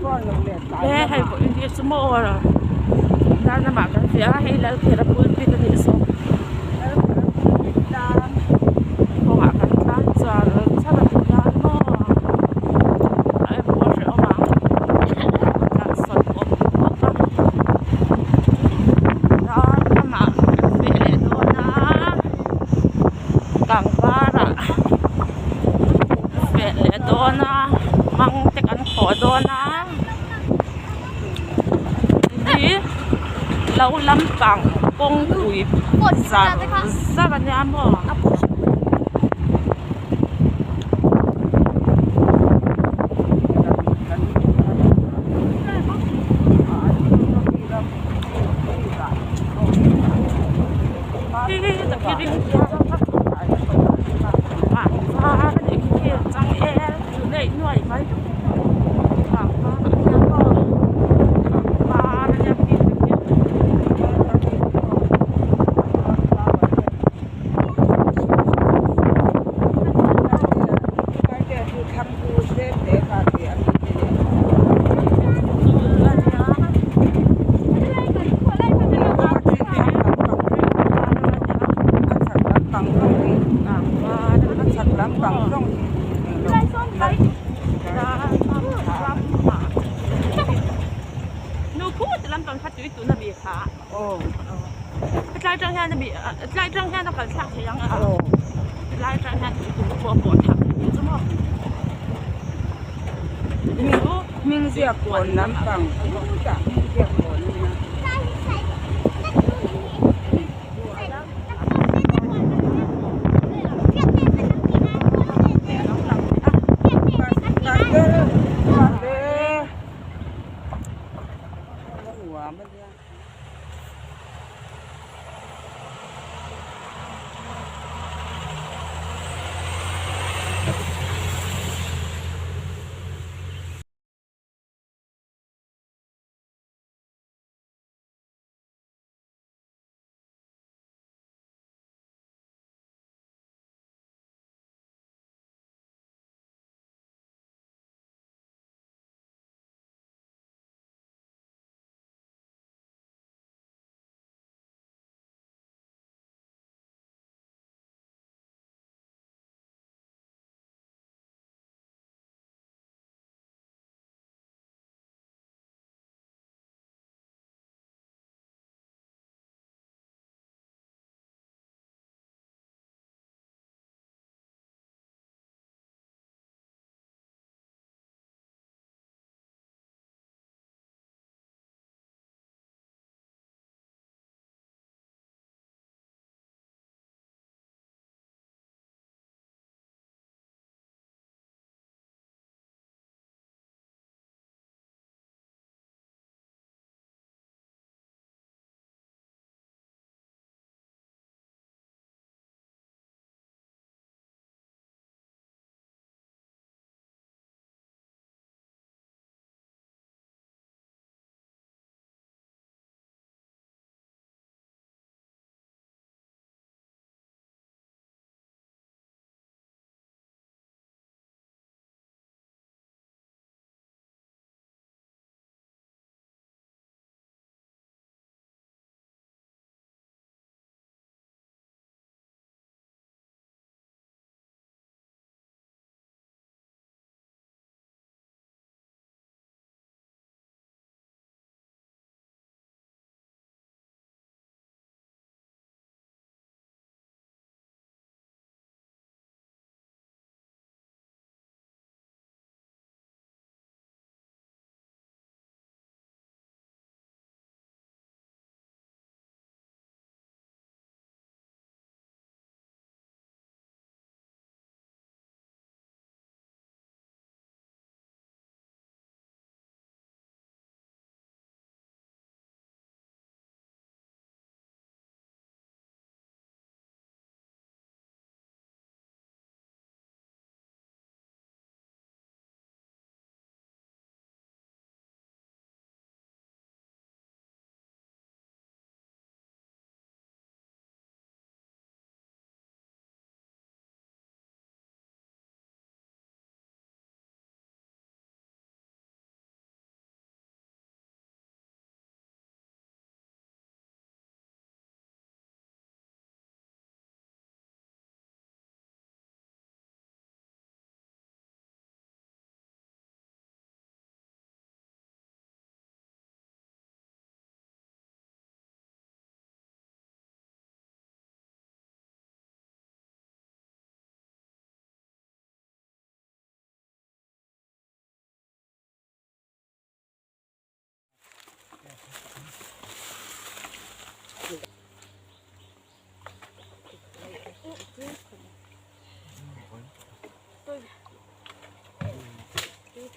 He hei pawh hi chu maw dar lamah kan fiah a hei Lalkhera pulpit a nih saw kawngah kan tlan char char a ti hian maw a emaw a hrehawm ang tlan sawt awm bawk a dar lamah kan feh leh dawn a kangvarah feh leh dawn a mang te kan khawh dawn a hi lo lampang kawngpui zar zar a nia maw. Tlai tang hian a bih tlai tang hian a kal thlak thei ang a tlai tang hian tui tuna pawh a pawh thlak thei ang chu maw. Hming ziak kawn lampang chutah hming ziak kawn a nia.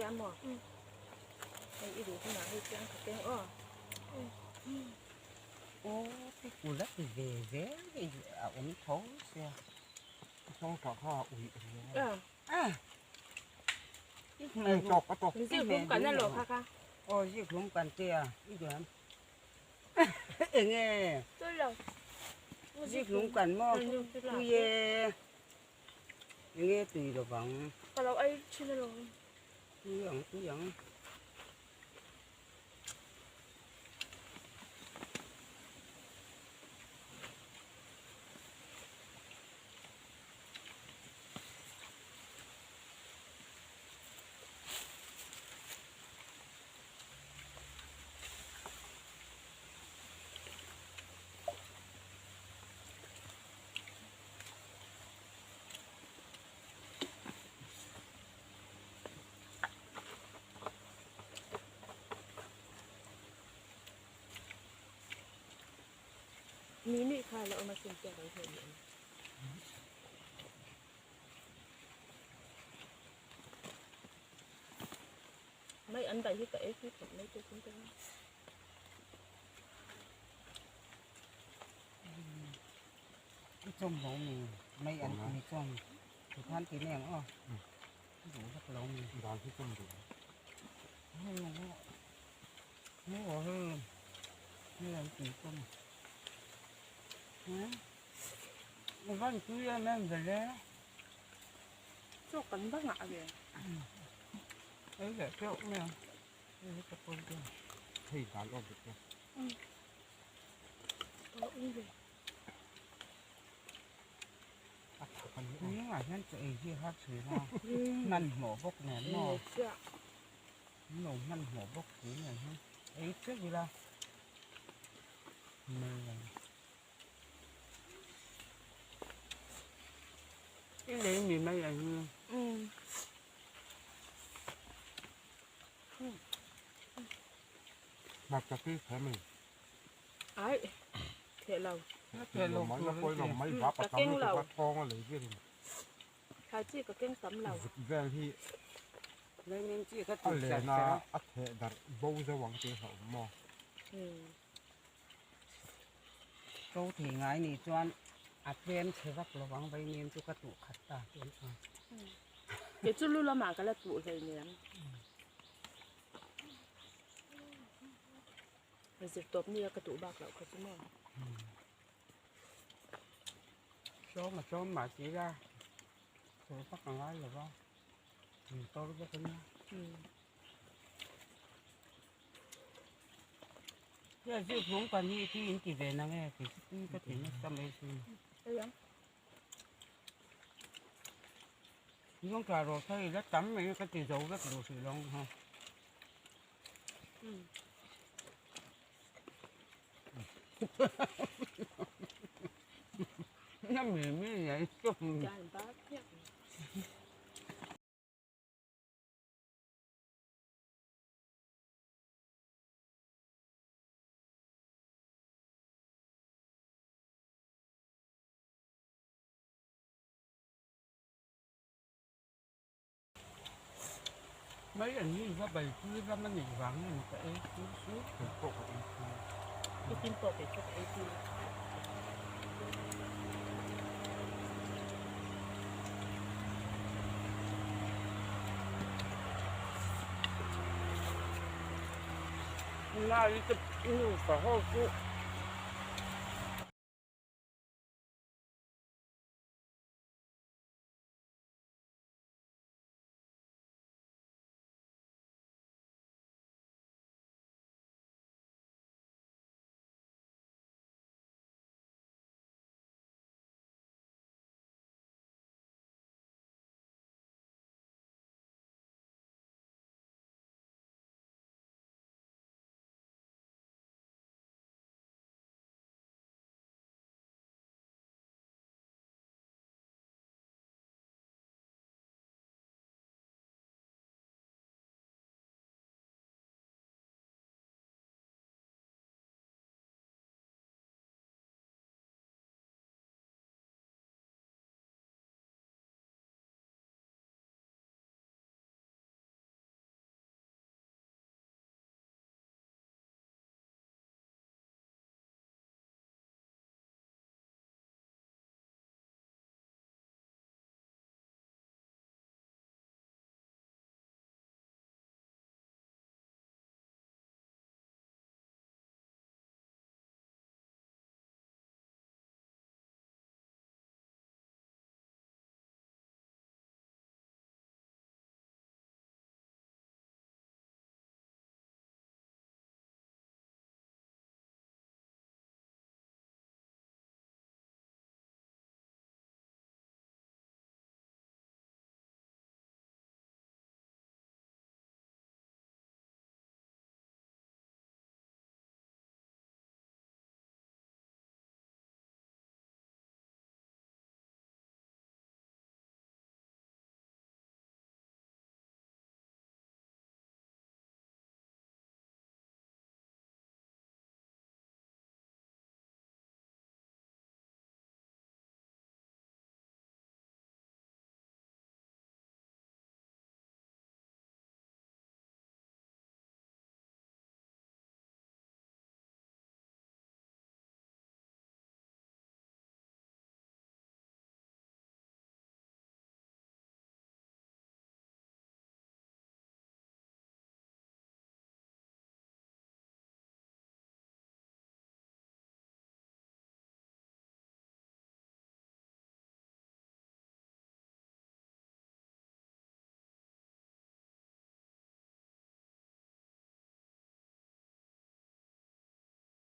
nia maw? Hei i duh hunah hei chiang ka keng aw. Aw pi kula ti ve zel hi a awm tho sia. Chawngtah kha a uih ria. A. Tawk a tawk. Zikhlum kan a lawh kha kha. Aw zikhlum kan te a i duh em? Enge? Chulo. Zikhlum kan maw? Tui e. Enge tui lovang? Ka lo ei thin alawm. Tui ang tui ang. Mimi kha la awm asin te kan hmuh duh. Mai an daih hi ka ei tui khawp mai te chu ka ring. I chawm lo mi mai an mi chuan ti khan ti mai ang aw duh vak lo mi. Dan hi chawm duh. Hei hei hei an tui chawm. Van tui em em ve le. Chaw kan va ngah ve. Ei leh teuh mai ang. Hei hi ka pawi dawn. Hei dan awm dik e. Ka ui ve. A thak a ni aw. Zingah hian chaw ei hi har thin a. Hmanhmawh bawk nen maw. An lo hmanhmawh bawk si nen hian ei teuh ila. I lei mi mai ang hi. Hmarcha khi kher mai. Ai, theh lo. Theh lo mai na pawi lo mai va pa tam lutuk a thawng a lei vel in. Thlai chi ka keng tam lo. Zuk vel hi Leimin chi kha a tih len char a char a. a theh darh bo zo ang tih a hlauhawm maw. To thei ngai nih chuan a tlem chhe vak lo vang vaimim chu ka tuh khat ta tun chuan. Kei chu lu lamah ka la tuh hlei nen. Zirtawp nia ka tuh bak loh kha chu maw. Sawm a sawm mah si la, sawi vak a ngai lo va, min tor vek a nia. Hei zir hlum kan hi tui in ti ve nang e kei chu tui ka ti nasa mai sin. Zawng tla rawh thei la tam mai ka ti zo vek duh hrih lo ang ha. Na mi mi nei chu. Mai an ni va bai tui ram a nih vang em ka ei tui chu. Kei pawh ka ei tui. Tukin pawh kei pawh ka ei tui. Nai te nufa ho chu.